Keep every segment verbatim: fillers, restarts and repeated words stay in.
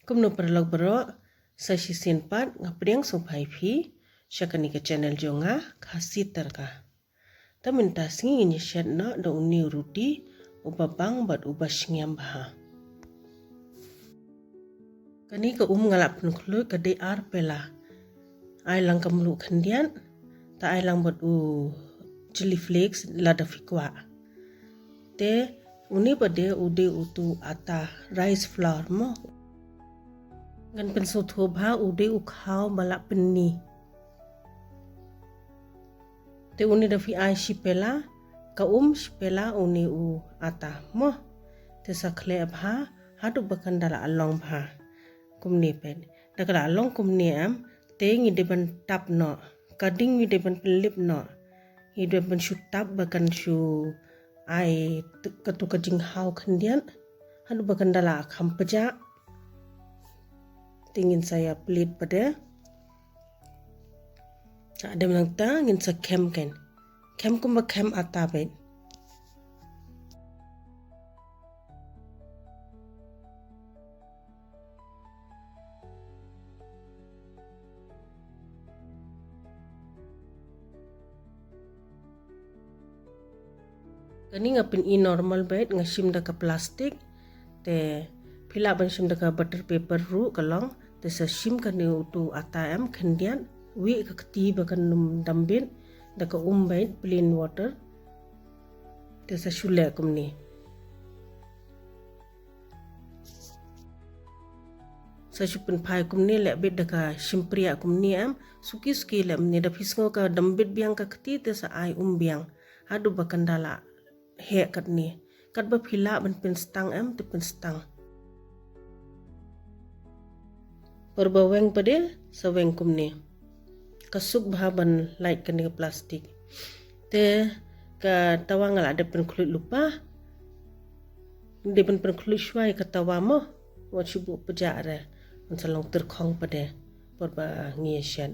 Kumno paralok baroh, sa shisien pat nga pdiang sngewbha ïa phi sha kane ka channel jong nga, Khasi Tadka. Te mynta sngi ngin ïa shet noh da une u roti uba bang bad uba sngem bha. Kane ka um nga la pynkhluit ka dei ar pela. Ai lang ka mluh khyndiat, te ai lang bad u chilli flakes lada phi kwah. Te une pat de u dei utu u ata, rice flour mo. Ngan pynsngewthuh bha, u dei u khaw ba la pynni. Te une da phi ai shi pela, ka um shi pela une u ata mo. Te sa khleh bha haduh ba kan da la long bha. Kumne peit. Da ka la long kumne em, te ngi dei ban tap noh. Ka ding ngi dei ban pynlip noh. Ngi dei ban shu tap ba kan shu ai tu-, katu ka jinghaw khyndiat haduh ba kan da la kham pjah. Te ngin sa ïa plie pat de. Hadien nangta ngin sa khem kein. Khem kumba khem ata beit. Kane nga pyni normal beit, nga shim da ka plastik. Te phi lah ban shim da ka butter paper ruh ka long. Te sa shim kane utu u ata em khyndiat, wieh ka kti ba kan ym dam bit, da ka um beit, plain water. Te sa shu leh kumne. Sa shu pynphai kumne, leh beit da ka shympriah kumne em, suki suki leh kumne, da phi sngew ka dam bit biang ka kti te sa ai um biang. Haduh ba kan da la heh katne. Katba phi lah ban pynstang em te pynstang. Por ba weng pat de, sa weng kumne. Ka suk bha ban lait kane ka plastik. Te ka tawa nga la dep pynkhluit lypa. Dep pyn-, pynkhluit shuwa ïa ka tawa mo. Wat shu buh pjah re. Ngan sa long tyrkhong pat de. Por ba ngi ïa shet.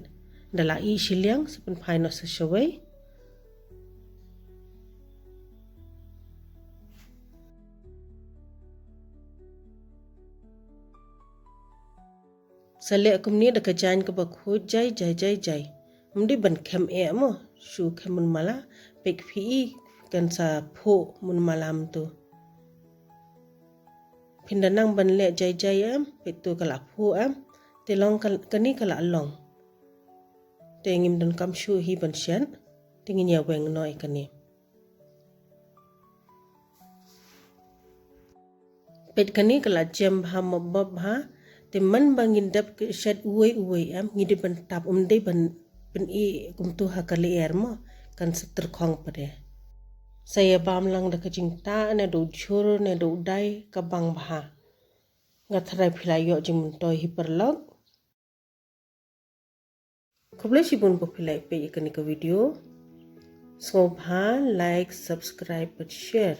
Da la ih shiliang, sa pynphai noh sa shawei. Sa leh kumne da ka jaiñ kaba khuid jai jai jai jai. Ym dei ban khem eh mo, shu khem mynmala, peit phi i kan sa phuh mynmala mynta. Phin da nang ban leh jai jai em, peit to ka la phuh em, te long ka, kane ka la long. Te ngim donkam shuh hi ban shet, te ngin ïa weng noh ïa kane. Peit kane ka la jem bha, mop mop bha. Te man ba ngin dep shet uwei uwei em, ngi dei ban tap, ym dei ban pyni kumtu ha ka lyer mo, kan sa tyrkhong pat de. Sa ïa bam lang da ka jingtah, ne da u jhur, ne da u dai, ka bang bha. Nga tharai phi la ïoh jingmyntoi hi paralok. Khublei shibun ba phi la ïa peit ïa kane ka video. Sngewbha like, subscribe bad share.